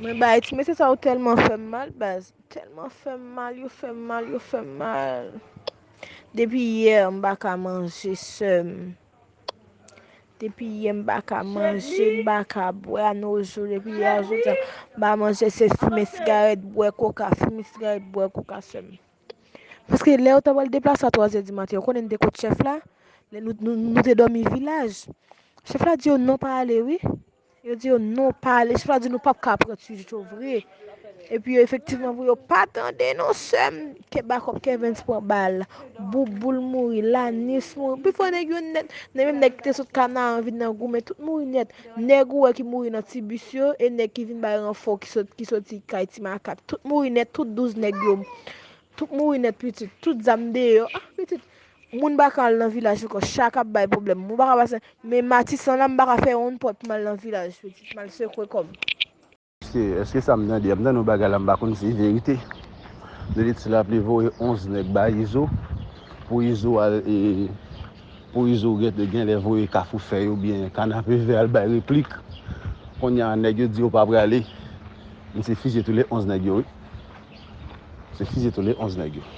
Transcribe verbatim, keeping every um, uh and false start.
Mwen bay ti mesye sa yo tèlman fè m mal, baz. Tèlman fè m mal, yo fè m mal, yo fè m mal. Depi yè, m pa ka manje, sè m. Depi yè, m pa ka manje, m pa ka bwè, a nos jours, depi yè a jodi a, m pa manje, se fimen sigarèt, bwè koka, fimen sigarèt, bwè koka, sè m. Paske lè yo ta pral deplase a twa zè di maten, yo konnen n te kot chèf la, lè nou, nou, nou te dòmi vilaj. Chèf la di yo non pa ale, wi. Yo di yo non pa ale. Chèf la di nou p ap ka pran ti Jojo vre. Epi yo efektivman pou yo pa tande non sè m. Ke Bakòp Kevens pran bal. Bouboul mouri, Lanis mouri. Pifò nèg yo nèt. Nèg menm nèg ki te sot Kanaran vin nan goumen, tout mouri nèt. Nèg ou wè ki mouri nan ti bis yo, e nèg ki vin bay ranfò ki sot, ki soti kay ti makak. Tout mouri nèt, tout douz nèg yo. Tout mouri nèt, pitit. Tout zam deyò. Ah, pitit. Moun pa ka al nan vilaj ankò. Chak ap bay pwoblèm. Moun pa ka pase. Men Matisan la, m pa ka fè yon pòt pou m al nan vilaj, pitit. M al sekwe kò m. Èske, èske sa m tande a, m tande yon bagay la, m pa konn si se verite. Nèg Ti Lapli voye onz nèg ba Izo, pou Izo al, e, pou Izo genlè voye Kafou Fèy oubyen Kanapevè al bay replik. Kounye a, nèg yo di yo pa prale. Men se fizye tou le onz nèg yo, wi. Se fizye tou le onz nèg yo.